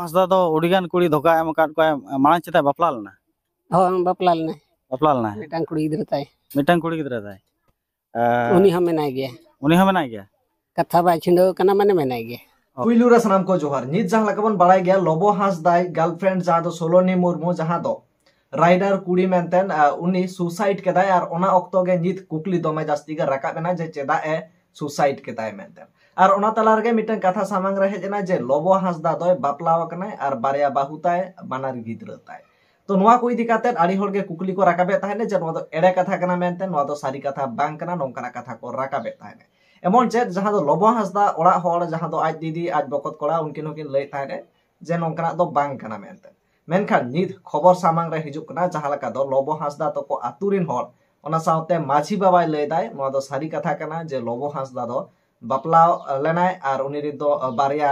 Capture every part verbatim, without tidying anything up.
ᱦᱟᱸᱥᱫᱟ ᱫᱚ ᱟᱹᱰᱤᱜᱟᱱ ᱠᱩᱲᱤ ᱫᱷᱳᱠᱟ ᱮᱢ ᱟᱠᱟᱫ ᱠᱚᱣᱟᱭ᱾ ᱢᱟᱲᱟᱝ ᱪᱮᱫᱟᱜ ᱵᱟᱯᱞᱟ ᱞᱮᱱᱟ? ᱦᱚᱸ, ᱵᱟᱯᱞᱟ ᱞᱮᱱᱟᱭ᱾ ᱵᱟᱯᱞᱟ ᱞᱮᱱᱟᱭ᱾ ᱢᱤᱫᱴᱟᱝ ᱠᱩᱲᱤ ᱜᱤᱫᱽᱨᱟᱹ ᱛᱟᱭ᱾ ᱢᱤᱫᱴᱟᱝ ᱠᱩᱲᱤ ᱜᱤᱫᱽᱨᱟᱹ ᱛᱟᱭ᱾ ᱮᱸ, ᱩᱱᱤ ᱦᱚᱸ ᱢᱮᱱᱟᱭ ᱜᱮᱭᱟ᱾ ᱩᱱᱤ ᱦᱚᱸ ᱢᱮᱱᱟᱭ ᱜᱮᱭᱟ᱾ ᱠᱟᱛᱷᱟ ᱵᱟᱭ ᱪᱷᱤᱸᱰᱟᱹᱣ ᱠᱟᱱᱟ, ᱢᱟᱱᱮ ᱢᱮᱱᱟᱭ ᱜᱮᱭᱟ᱾ ᱯᱩᱭᱞᱩ ᱨᱮ ᱥᱟᱱᱟᱢ ᱠᱚ ᱡᱚᱦᱟᱨ᱾ ᱱᱤᱛ ᱡᱟᱦᱟᱸ ᱞᱮᱠᱟ ᱵᱚᱱ ᱵᱟᱲᱟᱭ ᱜᱮᱭᱟ, ᱞᱚᱵᱚ ᱦᱟᱸᱥᱫᱟᱭ girlfriend ᱡᱟᱦᱟᱸ ᱫᱚ ᱥᱳᱞᱳᱱᱤ ᱢᱩᱨᱢᱩ, ᱡᱟᱦᱟᱸ ᱫᱚ rider ᱠᱩᱲᱤ ᱢᱮᱱᱛᱮ, ᱟ, ᱩᱱᱤ suicide ᱠᱮᱫᱟᱭ᱾ ᱟᱨ ᱚᱱᱟ ᱚᱠᱛᱚ ᱜᱮ ᱱᱤᱛ ᱠᱩᱠᱞᱤ ᱫᱚᱢᱮ ᱡᱟᱹᱥᱛᱤ ᱜᱮ ᱨᱟᱠᱟᱵ ᱮᱱᱟ ᱡᱮ ᱪᱮᱫᱟᱜ ᱮ suicide ᱠᱮᱫᱟᱭ ᱢᱮᱱᱛᱮ᱾ ᱟᱨ ᱚᱱᱟ ᱛᱟᱞᱟ ᱨᱮᱜᱮ ᱢᱤᱫᱴᱟᱝ ᱠᱟᱛᱷᱟ ᱥᱟᱢᱟᱝ ᱨᱮ ᱦᱮᱡ ᱮᱱᱟ ᱡᱮ ᱞᱚᱵᱚ ᱦᱟᱸᱥᱫᱟ ᱫᱚᱭ ᱵᱟᱯᱞᱟ ᱟᱠᱟᱱᱟᱭ ᱟᱨ ᱵᱟᱨᱭᱟ ᱵᱟᱹᱦᱩ ᱛᱟᱭ, ᱵᱟᱱᱟᱨ ᱜᱤᱫᱽᱨᱟᱹ ᱛᱟᱭ᱾ ᱛᱚ, ᱱᱚᱣᱟ ᱠᱚ ᱤᱫᱤ ᱠᱟᱛᱮᱫ ᱟᱹᱰᱤ ᱦᱚᱲ ᱜᱮ ᱠᱩᱠᱞᱤ ᱠᱚ ᱨᱟᱠᱟᱵᱮᱫ ᱛᱟᱦᱮᱸᱫ ᱡᱮ ᱱᱚᱣᱟ ᱫᱚ ᱮᱲᱮ ᱠᱟᱛᱷᱟ ᱠᱟᱱᱟ ᱢᱮᱱᱛᱮ, ᱱᱚᱣᱟ ᱫᱚ ᱥᱟᱹᱨᱤ ᱠᱟᱛᱷᱟ ᱵᱟᱝ ᱠᱟᱱᱟ, ᱱᱚᱝᱠᱟᱱᱟᱜ ᱠᱟᱛᱷᱟ ᱠᱚ ᱨᱟᱠᱟᱵᱮᱫ ᱛᱟᱦᱮᱸᱫ᱾ ᱮᱢᱚᱱ ᱪᱮᱫ ᱡᱟᱦᱟᱸ ᱫᱚ ᱞᱚᱵᱚ ᱦᱟᱸᱥᱫᱟ ᱚᱲᱟᱜ ᱦᱚᱲ, ᱡᱟᱦᱟᱸ ᱫᱚ ᱟᱡ ᱫᱤᱫᱤ, ᱟᱡ ᱵᱚᱠᱚᱛ ᱠᱚᱲᱟ, ᱩᱱᱠᱤᱱ ᱦᱚᱸᱠᱤᱱ ᱞᱟᱹᱭᱮᱫ ᱛᱟᱦᱮᱸᱫ ᱡᱮ ᱱᱚᱝᱠᱟᱱᱟᱜ ᱫᱚ ᱵᱟᱝ ᱠᱟᱱᱟ ᱢᱮᱱᱛᱮ᱾ ᱢᱮᱱᱠᱷᱟᱱ ᱱᱤᱛ ᱠᱷᱚᱵᱚᱨ ᱥᱟᱢᱟᱝ ᱨᱮ ᱦᱤᱡᱩᱜ ᱠᱟᱱᱟ, ᱡᱟᱦᱟᱸ ᱞᱮᱠᱟ ᱫᱚ ᱞᱚᱵᱚ ᱦᱟᱸᱥᱫᱟ ᱛᱟᱠᱚ ᱟᱛᱩ ᱨᱤᱱ ᱦᱚᱲ, ᱚᱱᱟ ᱥᱟᱶᱛᱮ ᱢᱟᱹᱡᱷᱤ ᱵᱟᱵᱟᱭ ᱞᱟᱹᱭ ᱫᱟᱭ, ᱱᱚᱣᱟ ᱫᱚ ᱥᱟᱹᱨᱤ ᱠᱟᱛᱷᱟ ᱠᱟᱱᱟ ᱡᱮ ᱞᱚᱵᱚ ᱦᱟᱸᱥᱫᱟ ᱫᱚ ᱵᱟᱯᱞᱟ ᱞᱮᱱᱟᱭ ᱟᱨ ᱩᱱᱤ ᱨᱤᱱ ᱫᱚ ᱵᱟᱨᱭᱟ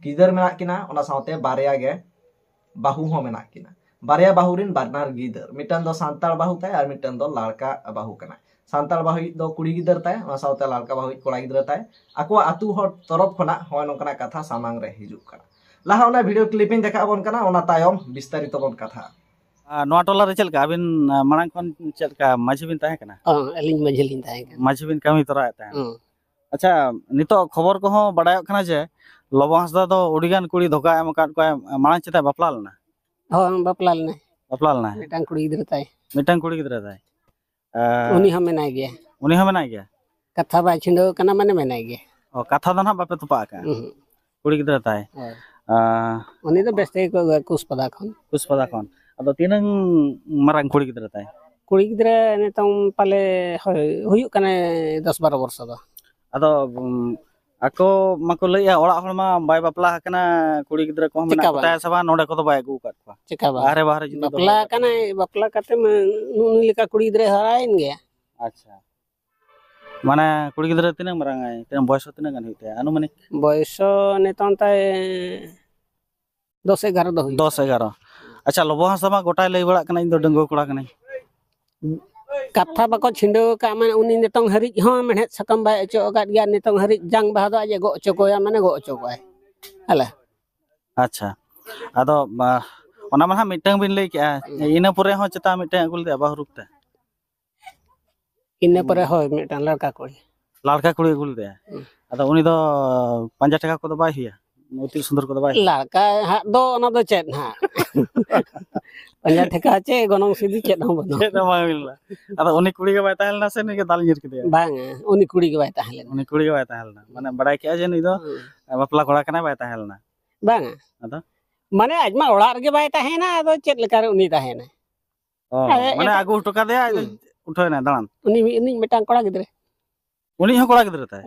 ᱜᱤᱫᱟᱹᱨ ᱢᱮᱱᱟᱜ ᱠᱤᱱᱟ, ᱚᱱᱟ ᱥᱟᱶᱛᱮ ᱵᱟᱨᱭᱟ ᱜᱮ ᱵᱟᱹᱦᱩ ᱦᱚᱸ ᱢᱮᱱᱟᱜ ᱠᱤᱱᱟ᱾ ᱵᱟᱨᱭᱟ ᱵᱟᱹᱦᱩ ᱨᱤᱱ ᱵᱟᱱᱟᱨ ᱜᱤᱫᱟᱹᱨ, ᱢᱤᱫᱴᱟᱝ ᱫᱚ ᱥᱟᱱᱛᱟᱲ ᱵᱟᱹᱦᱩ ᱛᱟᱭ ᱟᱨ ᱢᱤᱫᱴᱟᱝ ᱫᱚ ᱞᱟᱲᱠᱟ ᱵᱟᱹᱦᱩ ᱠᱟᱱᱟᱭ᱾ ᱥᱟᱱᱛᱟᱲ ᱵᱟᱹᱦᱩᱭᱤᱡ ᱫᱚ ᱠᱩᱲᱤ ᱜᱤᱫᱟᱹᱨ ᱛᱟᱭ, ᱚᱱᱟ ᱥᱟᱶᱛᱮ ᱞᱟᱲᱠᱟ ᱵᱟᱹᱦᱩᱭᱤᱡ ᱠᱚᱲᱟ ᱜᱤᱫᱽᱨᱟᱹ ᱛᱟᱭ᱾ ᱟᱠᱚᱣᱟᱜ ᱟᱹᱛᱩ ᱦᱚᱲ ᱛᱚᱨᱚᱯ ᱠᱷᱚᱱᱟᱜ ᱦᱚᱸᱜᱼᱚᱭ ᱱᱚᱝᱠᱟᱱᱟᱜ ᱠᱟᱛᱷᱟ ᱥᱟᱢᱟᱝ ᱨᱮ ᱦᱤᱡᱩᱜ ᱠᱟᱱᱟ᱾ ᱞᱟᱦᱟ ᱚᱱᱟ video clip ᱤᱧ ᱫᱮᱠᱷᱟᱣ ᱟᱵᱚᱱ ᱠᱟᱱᱟ, ᱚᱱᱟ ᱛᱟᱭᱚᱢ ᱵᱤᱥᱛᱟᱨᱤᱛᱚ ᱵᱚᱱ ᱠᱟᱛᱷᱟᱜᱼᱟ᱾ ᱟᱨ ᱱᱚᱣᱟ ᱴᱚᱞᱟ ᱨᱮ ᱪᱮᱫ ᱞᱮᱠᱟ ᱟᱹᱵᱤᱱ, ᱟ, ᱢᱟᱲᱟᱝ ᱠᱷᱚᱱ ᱪᱮᱫ ᱞᱮᱠᱟ ᱢᱟᱹᱡᱷᱤ ᱵᱤᱱ ᱛᱟᱦᱮᱸ ᱠᱟᱱᱟ? ᱦᱚᱸ, ᱟᱹᱞᱤᱧ ᱢᱟᱹᱡᱷᱤ ᱞᱤᱧ ᱛᱟᱦᱮᱸ ᱠᱟᱱᱟ᱾ ᱢᱟᱹᱡᱷᱤ ᱵᱤᱱ ᱠᱟᱹᱢᱤ ᱛᱚᱨᱟᱭᱮᱫ ᱛᱟᱦᱮᱸᱫ? ᱦᱚᱸ᱾ ᱟᱪᱪᱷᱟ, ᱱᱤᱛᱚᱜ ᱠᱷᱚᱵᱚᱨ ᱠᱚᱦᱚᱸ ᱵᱟᱲᱟᱭᱚᱜ ᱠᱟᱱᱟ ᱡᱮ ᱞᱚᱵᱚ ᱦᱟᱸᱥᱫᱟ ᱫᱚ ᱟᱹᱰᱤᱜᱟᱱ ᱠᱩᱲᱤ ᱫᱷᱳᱠᱟ ᱮᱢ ᱟᱠᱟᱫ ᱠᱚᱣᱟᱭ᱾ ᱢᱟᱲᱟᱝ ᱪᱮᱫᱟᱜ ᱵᱟᱯᱞᱟ ᱞᱮᱱᱟ? ᱦᱚᱸ, ᱵᱟᱯᱞᱟ ᱞᱮᱱᱟᱭ᱾ ᱵᱟᱯᱞᱟ ᱞᱮᱱᱟᱭ? ᱢᱤᱫᱴᱟᱝ ᱠᱩᱲᱤ ᱜᱤᱫᱽᱨᱟᱹ ᱛᱟᱭ᱾ ᱢᱤᱫᱴᱟᱝ ᱠᱩᱲᱤ ᱜᱤᱫᱽᱨᱟᱹ ᱛᱟᱭ᱾ ᱮᱸ, ᱩᱱᱤ ᱦᱚᱸ ᱢᱮᱱᱟᱭ ᱜᱮᱭᱟ᱾ ᱩᱱᱤ ᱦᱚᱸ ᱢᱮᱱᱟᱭ ᱜᱮᱭᱟ? ᱠᱟᱛᱷᱟ ᱵᱟᱭ ᱪᱷᱤᱸᱰᱟᱹᱣ ᱠᱟᱱᱟ, ᱢᱟᱱᱮ ᱢᱮᱱᱟᱭ ᱜᱮᱭᱟ᱾ ᱚ, ᱠᱟᱛᱷᱟ ᱫᱚ ᱱᱟᱦᱟᱜ ᱵᱟᱯᱮ ᱛᱚᱯᱟᱜ ᱟᱠᱟᱫᱼᱟ? ᱩᱦᱩᱸ᱾ ᱠᱩᱲᱤ ᱜᱤᱫᱽᱨᱟᱹ ᱛᱟᱭ? ᱦᱳᱭ᱾ ᱟᱸ, ᱩᱱᱤ ᱫᱚ ᱵᱮᱥ ᱛᱮᱜᱮ ᱠᱚ ᱟᱹᱜᱩᱭᱟ, ᱠᱩᱥᱯᱟᱫᱟ ᱠᱷᱚᱱ᱾ ᱠᱩᱥᱯᱟᱫᱟ ᱠᱷᱚᱱ᱾ ᱟᱫᱚ ᱛᱤᱱᱟᱹᱝ ᱢᱟᱨᱟᱝ ᱠᱩᱲᱤ ᱜᱤᱫᱽᱨᱟᱹ ᱛᱟᱭ? ᱠᱩᱲᱤ ᱜᱤᱫᱽᱨᱟᱹ ᱱᱤᱛᱚᱝ ᱯᱟᱞᱮ, ᱦᱳᱭ, ᱦᱩᱭᱩᱜ ᱠᱟᱱᱟᱭ ᱫᱚᱥ ᱵᱟᱨᱚ ᱵᱚᱨᱥᱚ ᱫᱚ᱾ ᱟᱫᱚ, ᱩᱢ, ᱟᱠᱚ ᱢᱟᱠᱚ ᱞᱟᱹᱭᱮᱜᱼᱟ, ᱚᱲᱟᱜ ᱦᱚᱲ ᱢᱟ ᱵᱟᱭ ᱵᱟᱯᱞᱟ ᱟᱠᱟᱱᱟ, ᱠᱩᱲᱤ ᱜᱤᱫᱽᱨᱟᱹ ᱠᱚᱦᱚᱸ ᱪᱮᱠᱟ ᱢᱮᱱᱟᱜ ᱵᱟᱝ? ᱠᱚᱛᱟᱭᱟ ᱥᱮ ᱵᱟᱝ, ᱱᱚᱰᱮ ᱠᱚᱫᱚ ᱵᱟᱭ ᱟᱹᱜᱩ ᱟᱠᱟᱫ ᱠᱚᱣᱟ᱾ ᱪᱮᱠᱟ ᱵᱟᱝ? ᱵᱟᱦᱨᱮ, ᱵᱟᱦᱨᱮ ᱡᱩᱫᱤ ᱫᱚᱦᱚ ᱵᱟᱯᱞᱟ ᱟᱠᱟᱫ ᱠᱟᱱᱟᱭ, ᱵᱟᱯᱞᱟ ᱠᱟᱛᱮ ᱢᱟ ᱱᱩᱜᱼᱩ ᱱᱩᱭ ᱞᱮᱠᱟ ᱠᱩᱲᱤ ᱜᱤᱫᱽᱨᱟᱹᱭ ᱦᱟᱨᱟᱭᱮᱱ ᱜᱮᱭᱟ᱾ ᱟᱪᱪᱷᱟ᱾ ᱢᱟᱱᱮ ᱠᱩᱲᱤ ᱜᱤᱫᱽᱨᱟᱹ ᱛᱤᱱᱟᱹᱜ ᱢᱟᱨᱟᱝ ᱟᱭ? ᱛᱤᱱᱟᱹᱜ ᱵᱚᱭᱚᱥ ᱦᱚᱸ ᱛᱤᱱᱟᱹᱜ ᱜᱟᱱ ᱦᱩᱭᱩᱜ ᱛᱟᱭᱟ ᱟᱹᱱᱩᱢᱟᱹᱱᱤᱠ? ᱵᱚᱭᱚᱥ ᱦᱚᱸ ᱱᱤᱛᱚᱝ ᱛᱟᱭ ᱫᱚᱥ ᱮᱜᱟᱨᱚ ᱫᱚ ᱦᱩᱭᱩᱜ ᱫᱚᱥ ᱮᱜᱟᱨᱚ᱾ ᱟᱪᱪᱷᱟ, ᱞᱚᱵᱚ ᱦᱟᱸᱥᱫᱟ ᱢᱟ ᱜᱚᱴᱟᱭ ᱞᱟᱹᱭ ᱵᱟᱲᱟᱜ ᱠᱟᱱᱟ, "ᱤᱧ ᱫᱚ ᱰᱟᱺᱜᱩᱣᱟᱹ ᱠᱚᱲᱟ ᱠᱟᱹᱱᱟᱹᱧ᱾" ᱠᱟᱛᱷᱟ ᱵᱟᱠᱚ ᱪᱷᱤᱸᱰᱟᱹᱣ ᱟᱠᱟᱫ, ᱢᱟᱱᱮ ᱩᱱᱤ ᱱᱤᱛᱚᱝ ᱦᱟᱹᱨᱤᱡ ᱦᱚᱸ ᱢᱮᱲᱦᱮᱫ ᱥᱟᱠᱟᱢ ᱵᱟᱭ ᱚᱪᱚᱜ ᱟᱠᱟᱫ ᱜᱮᱭᱟ᱾ ᱱᱤᱛᱚᱝ ᱦᱟᱹᱨᱤᱡ ᱡᱟᱝ ᱵᱟᱦᱟ ᱫᱚ ᱟᱡ ᱮ ᱜᱚᱜ ᱚᱪᱚ ᱠᱚᱣᱟ, ᱢᱟᱱᱮ ᱜᱚᱜ ᱚᱪᱚ ᱠᱚᱣᱟᱭ᱾ ᱦᱮᱞᱮ᱾ ᱟᱪᱪᱷᱟ, ᱟᱫᱚ ᱚᱱᱟ ᱢᱟ ᱦᱟᱸᱜ ᱢᱤᱫᱴᱟᱝ ᱵᱤᱱ ᱞᱟᱹᱭ ᱠᱮᱜᱼᱟ, ᱤᱱᱟᱹ ᱯᱚᱨᱮ ᱦᱚᱸ ᱪᱮᱛᱟᱱ ᱢᱤᱫᱴᱟᱝ ᱟᱹᱜᱩ ᱞᱮᱫᱮᱭᱟ ᱵᱟᱹᱦᱩ ᱨᱩᱯ ᱛᱮ? ᱤᱱᱟᱹ ᱯᱚᱨᱮ ᱦᱳᱭ, ᱢᱤᱫᱴᱟᱝ ᱞᱟᱲᱠᱟ ᱠᱩᱲᱤ᱾ ᱞᱟᱲᱠᱟ ᱠᱩᱲᱤ ᱟᱹᱜᱩ ᱞᱮᱫᱮᱭᱟ᱾ ᱟᱫᱚ ᱩᱱᱤ ᱫᱚ ᱯᱟᱸᱡᱟ ᱴᱷᱮᱠᱟ ᱠᱚᱫᱚ ᱵᱟᱭ ᱦᱩᱭᱟ? ᱩᱛᱤᱞ ᱥᱩᱸᱫᱚᱨ ᱠᱚᱫᱚ ᱵᱟᱭ ᱦᱩᱭᱟ? ᱞᱟᱲᱠᱟ ᱦᱟᱸᱜ ᱫᱚ ᱚᱱᱟ ᱫᱚ ᱪᱮᱫ ᱦᱟᱸᱜ? ᱯᱟᱸᱡᱟ ᱴᱷᱮᱠᱟ ᱪᱮ ᱜᱚᱱᱚᱝ ᱥᱤᱫᱤ ᱪᱮᱫ ᱦᱚᱸ ᱵᱟᱹᱱᱩᱜᱼᱟ᱾ ᱪᱮᱫ ᱦᱚᱸ ᱵᱟᱝ ᱦᱩᱭ ᱞᱮᱱᱟ᱾ ᱟᱫᱚ ᱩᱱᱤ ᱠᱩᱲᱤ ᱜᱮ ᱵᱟᱭ ᱛᱟᱦᱮᱸ ᱞᱮᱱᱟ ᱥᱮ ᱱᱩᱭ ᱜᱮ ᱫᱟᱞ ᱧᱤᱨ ᱠᱮᱫᱮᱭᱟ? ᱵᱟᱝᱟ, ᱩᱱᱤ ᱠᱩᱲᱤ ᱜᱮ ᱵᱟᱭ ᱛᱟᱦᱮᱸ ᱞᱮᱱᱟ᱾ ᱩᱱᱤ ᱠᱩᱲᱤ ᱜᱮ ᱵᱟᱭ ᱛᱟᱦᱮᱸ ᱞᱮᱱᱟ, ᱢᱟᱱᱮ ᱵᱟᱲᱟᱭ ᱠᱮᱜᱼᱟ ᱡᱮ ᱱᱩᱭ ᱫᱚ ᱵᱟᱯᱞᱟ ᱠᱚᱲᱟ ᱠᱟᱱᱟᱭ, ᱵᱟᱭ ᱛᱟᱦᱮᱸ ᱞᱮᱱᱟ᱾ ᱵᱟᱝᱟ᱾ ᱟᱫᱚ? ᱢᱟᱱᱮ ᱟᱡ ᱢᱟ ᱚᱲᱟᱜ ᱨᱮᱜᱮ ᱵᱟᱭ ᱛᱟᱦᱮᱱᱟ, ᱟᱫᱚ ᱪᱮᱫ ᱞᱮᱠᱟᱨᱮ ᱩᱱᱤ ᱛᱟᱦᱮᱱᱟᱭ? ᱚ, ᱟᱨ ᱢᱟᱱᱮ ᱮᱴᱟᱜ ᱟᱹᱜᱩ ᱦᱚᱴᱚ ᱠᱟᱫᱮᱭᱟ, ᱟᱡ ᱫᱚ ᱩᱴᱷᱟᱹᱣ ᱮᱱᱟᱭ ᱫᱟᱬᱟᱱ᱾ ᱩᱱᱤ ᱢᱤᱫ, ᱩᱱᱤ ᱢᱤᱫᱴᱟᱝ ᱠᱚᱲᱟ ᱜᱤᱫᱽᱨᱟᱹ᱾ ᱩᱱᱤ ᱦᱚᱸ ᱠᱚᱲᱟ ᱜᱤᱫᱽᱨᱟᱹ ᱛᱟᱭ?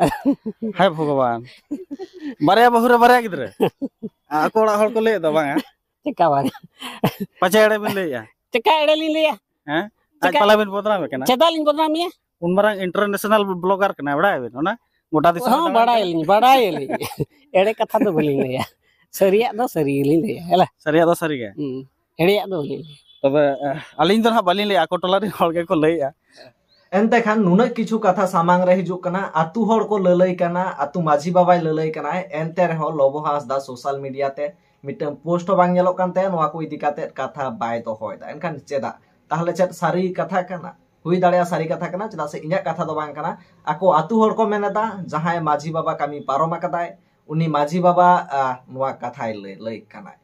ᱦᱟᱭ ᱵᱷᱚᱜᱚᱵᱟᱱ, ᱵᱟᱨᱭᱟ ᱵᱟᱹᱦᱩ ᱨᱮ ᱵᱟᱨᱭᱟ ᱜᱤᱫᱽᱨᱟᱹ᱾ ᱟᱠᱚ ᱚᱲᱟᱜ ᱦᱚᱲ ᱠᱚ ᱞᱟᱹᱭᱮᱫ ᱫᱚ ᱵᱟᱝᱟ? ᱪᱮᱠᱟ ᱵᱟᱝ? ᱯᱟᱪᱮ ᱮᱲᱮ ᱵᱤᱱ ᱞᱟᱹᱭᱮᱜᱼᱟ? ᱪᱮᱠᱟ ᱮᱲᱮ ᱞᱤᱧ ᱞᱟᱹᱭᱟ? ᱦᱮᱸ? ᱟᱡ ᱪᱮᱠᱟ? ᱯᱟᱞᱟ ᱵᱤᱱ ᱵᱚᱫᱱᱟᱢᱮ ᱠᱟᱱᱟ? ᱪᱮᱫᱟᱜ ᱞᱤᱧ ᱵᱚᱫᱱᱟᱢᱮᱭᱟ? ᱩᱱ ᱢᱟᱨᱟᱝ international blogger ᱠᱟᱱᱟᱭ, ᱵᱟᱲᱟᱭᱟᱵᱤᱱ? ᱚᱱᱟ ᱜᱚᱴᱟ ᱫᱤᱥᱚᱢ ᱦᱚᱸ, ᱵᱟᱲᱟᱭᱟᱞᱤᱧ, ᱵᱟᱲᱟᱭᱟᱞᱤᱧ᱾ ᱮᱲᱮ ᱠᱟᱛᱷᱟ ᱫᱚ ᱵᱟᱹᱞᱤᱧ ᱞᱟᱹᱭᱟ, ᱥᱟᱹᱨᱤᱭᱟᱜ ᱫᱚ ᱥᱟᱹᱨᱤ ᱜᱮᱞᱤᱧ ᱞᱟᱹᱭᱟ᱾ ᱦᱮᱞᱟ᱾ ᱥᱟᱹᱨᱤᱭᱟᱜ ᱫᱚ ᱥᱟᱹᱨᱤ ᱜᱮ᱾ ᱦᱩᱸ᱾ ᱮᱲᱮᱭᱟᱜ ᱫᱚ ᱵᱟᱹᱞᱤᱧ ᱞᱟᱹᱭᱟ᱾ ᱛᱚᱵᱮ ᱟᱹᱞᱤᱧ ᱫᱚ ᱱᱟᱦᱟᱜ ᱵᱟᱹᱞᱤᱧ ᱞᱟᱹᱭᱟ, ᱟᱠᱚ ᱴᱚᱞᱟ ᱨᱮᱱ ᱦᱚᱲ ᱜᱮᱠᱚ ᱞᱟᱹᱭᱮᱜᱼᱟ᱾ ᱮᱱᱛᱮ ᱠᱷᱟᱱ ᱱᱩᱱᱟᱹᱜ ᱠᱤᱪᱷᱩ ᱠᱟᱛᱷᱟ ᱥᱟᱢᱟᱝ ᱨᱮ ᱦᱤᱡᱩᱜ ᱠᱟᱱᱟ, ᱟᱹᱛᱩ ᱦᱚᱲ ᱠᱚ ᱞᱟᱹᱞᱟᱹᱭ ᱠᱟᱱᱟ, ᱟᱹᱛᱩ ᱢᱟᱹᱡᱷᱤ ᱵᱟᱵᱟᱭ ᱞᱟᱹᱞᱟᱹᱭ ᱠᱟᱱᱟᱭ, ᱮᱱᱛᱮ ᱨᱮᱦᱚᱸ ᱞᱚᱵᱚ ᱦᱟᱸᱥᱫᱟ social media ᱛᱮ ᱢᱤᱫᱴᱟᱝ post ᱦᱚᱸ ᱵᱟᱝ ᱧᱮᱞᱚᱜ ᱠᱟᱱ ᱛᱟᱭᱟ ᱱᱚᱣᱟ ᱠᱚ ᱤᱫᱤ ᱠᱟᱛᱮ ᱠᱟᱛᱷᱟ ᱵᱟᱭ ᱫᱚᱦᱚᱭᱮᱫᱟ᱾ ᱮᱱᱠᱷᱟᱱ ᱪᱮᱫᱟᱜ? ᱛᱟᱦᱚᱞᱮ ᱪᱮᱫ ᱥᱟᱹᱨᱤ ᱠᱟᱛᱷᱟ ᱠᱟᱱᱟ? ᱦᱩᱭ ᱫᱟᱲᱮᱭᱟᱜᱼᱟ ᱥᱟᱹᱨᱤ ᱠᱟᱛᱷᱟ ᱠᱟᱱᱟ, ᱪᱮᱫᱟᱜ ᱥᱮ ᱤᱧᱟᱹᱜ ᱠᱟᱛᱷᱟ ᱫᱚ ᱵᱟᱝ ᱠᱟᱱᱟ᱾ ᱟᱠᱚ ᱟᱹᱛᱩ ᱦᱚᱲ ᱠᱚ ᱢᱮᱱ ᱮᱫᱟ, ᱡᱟᱦᱟᱸᱭ ᱢᱟᱹᱡᱷᱤ ᱵᱟᱵᱟ ᱠᱟᱹᱢᱤ ᱯᱟᱨᱚᱢ ᱟᱠᱟᱫᱟᱭ, ᱩᱱᱤ ᱢᱟᱹᱡᱷᱤ ᱵᱟᱵᱟ, ᱟ, ᱱᱚᱣᱟ ᱠᱟᱛᱷᱟᱭ ᱞᱟᱹᱭ, ᱞᱟᱹᱭ ᱠᱟᱱᱟᱭ᱾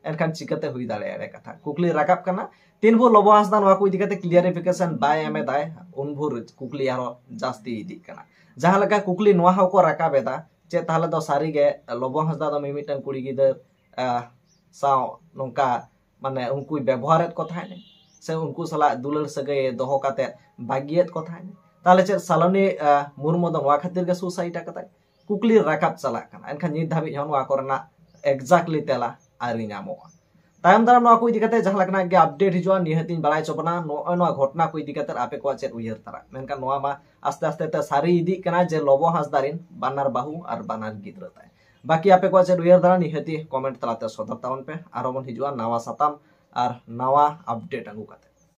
ᱮᱱᱠᱷᱟᱱ ᱪᱤᱠᱟᱹᱛᱮ ᱦᱩᱭ ᱫᱟᱲᱮᱭᱟᱜᱼᱟ ᱮᱲᱮ ᱠᱟᱛᱷᱟ? ᱠᱩᱠᱞᱤ ᱨᱟᱠᱟᱵ ᱠᱟᱱᱟ᱾ ᱛᱤᱱ ᱵᱷᱳᱨ ᱞᱚᱵᱚ ᱦᱟᱸᱥᱫᱟ ᱱᱚᱣᱟ ᱠᱚ ᱤᱫᱤ ᱠᱟᱛᱮ clarification ᱵᱟᱭ ᱮᱢ ᱮᱫᱟᱭ, ᱩᱱ ᱵᱷᱳᱨ ᱠᱩᱠᱞᱤ ᱟᱨᱦᱚᱸ ᱡᱟᱹᱥᱛᱤ ᱤᱫᱤᱜ ᱠᱟᱱᱟ᱾ ᱡᱟᱦᱟᱸ ᱞᱮᱠᱟ ᱠᱩᱠᱞᱤ ᱱᱚᱣᱟ ᱦᱚᱸᱠᱚ ᱨᱟᱠᱟᱵ ᱮᱫᱟ, ᱪᱮᱫ ᱛᱟᱦᱚᱞᱮ ᱫᱚ ᱥᱟᱹᱨᱤᱜᱮ ᱞᱚᱵᱚ ᱦᱟᱸᱥᱫᱟ ᱫᱚ ᱢᱤᱢᱤᱫᱴᱟᱝ ᱠᱩᱲᱤ ᱜᱤᱫᱟᱹᱨ, ᱟ, ᱥᱟᱶ ᱱᱚᱝᱠᱟ, ᱢᱟᱱᱮ, ᱩᱱᱠᱩᱭ ᱵᱮᱵᱚᱦᱟᱨᱮᱫ ᱠᱚ ᱛᱟᱦᱮᱸᱫ ᱥᱮ ᱩᱱᱠᱩ ᱥᱟᱞᱟᱜ ᱫᱩᱞᱟᱹᱲ ᱥᱟᱹᱜᱟᱹᱭ ᱫᱚᱦᱚ ᱠᱟᱛᱮᱫ ᱵᱟᱹᱜᱤᱭᱮᱫ ᱠᱚ ᱛᱟᱦᱮᱸᱫ? ᱛᱟᱦᱚᱞᱮ ᱪᱮᱫ ᱥᱟᱞᱚᱱᱤ, ᱟ, ᱢᱩᱨᱢᱩ ᱫᱚ ᱱᱚᱣᱟ ᱠᱷᱟᱹᱛᱤᱨ ᱜᱮ suicide ᱟᱠᱟᱫᱟᱭ? ᱠᱩᱠᱞᱤ ᱨᱟᱠᱟᱵ ᱪᱟᱞᱟᱜ ᱠᱟᱱᱟ᱾ ᱮᱱᱠᱷᱟᱱ ᱱᱤᱛ ᱫᱷᱟᱹᱵᱤᱡ ᱦᱚᱸ ᱱᱚᱣᱟ ᱠᱚᱨᱮᱱᱟᱜ exactly ᱛᱮᱞᱟ ᱟᱹᱣᱨᱤ ᱧᱟᱢᱚᱜᱼᱟ᱾ ᱛᱟᱭᱚᱢ ᱫᱟᱨᱟᱢ ᱱᱚᱣᱟ ᱠᱚ ᱤᱫᱤ ᱠᱟᱛᱮ ᱡᱟᱦᱟᱸ ᱞᱮᱠᱟᱱᱟᱜ ᱜᱮ update ᱦᱤᱡᱩᱜᱼᱟ, ᱱᱤᱦᱟᱹᱛᱤᱧ ᱵᱟᱲᱟᱭ ᱦᱚᱪᱚ ᱵᱚᱱᱟ᱾ ᱱᱚᱜᱼᱚᱭ ᱱᱚᱣᱟ ᱜᱷᱚᱴᱚᱱᱟ ᱠᱚ ᱤᱫᱤ ᱠᱟᱛᱮ ᱟᱯᱮ ᱠᱚᱣᱟᱜ ᱪᱮᱫ ᱩᱭᱦᱟᱹᱨ ᱛᱟᱨᱟ? ᱢᱮᱱᱠᱷᱟᱱ ᱱᱚᱣᱟ ᱢᱟ ᱟᱥᱛᱮ ᱟᱥᱛᱮ ᱛᱮ ᱥᱟᱹᱨᱤ ᱤᱫᱤᱜ ᱠᱟᱱᱟ ᱡᱮ ᱞᱚᱵᱚ ᱦᱟᱸᱥᱫᱟ ᱨᱤᱱ ᱵᱟᱱᱟᱨ ᱵᱟᱹᱦᱩ ᱟᱨ ᱵᱟᱱᱟᱨ ᱜᱤᱫᱽᱨᱟᱹ ᱛᱟᱭ᱾ ᱵᱟᱹᱠᱤ ᱟᱯᱮ ᱠᱚᱣᱟᱜ ᱪᱮᱫ ᱩᱭᱦᱟᱹᱨ ᱛᱟᱨᱟ, ᱱᱤᱦᱟᱹᱛᱤ comment ᱛᱟᱞᱟᱛᱮ ᱥᱚᱫᱚᱨ ᱛᱟᱵᱚᱱ ᱯᱮ᱾ ᱟᱨᱦᱚᱸ ᱵᱚᱱ ᱦᱤᱡᱩᱜᱼᱟ ᱱᱟᱣᱟ ᱥᱟᱛᱟᱢ ᱟᱨ ᱱᱟᱣᱟ update ᱟᱹᱜᱩ ᱠᱟᱛᱮ᱾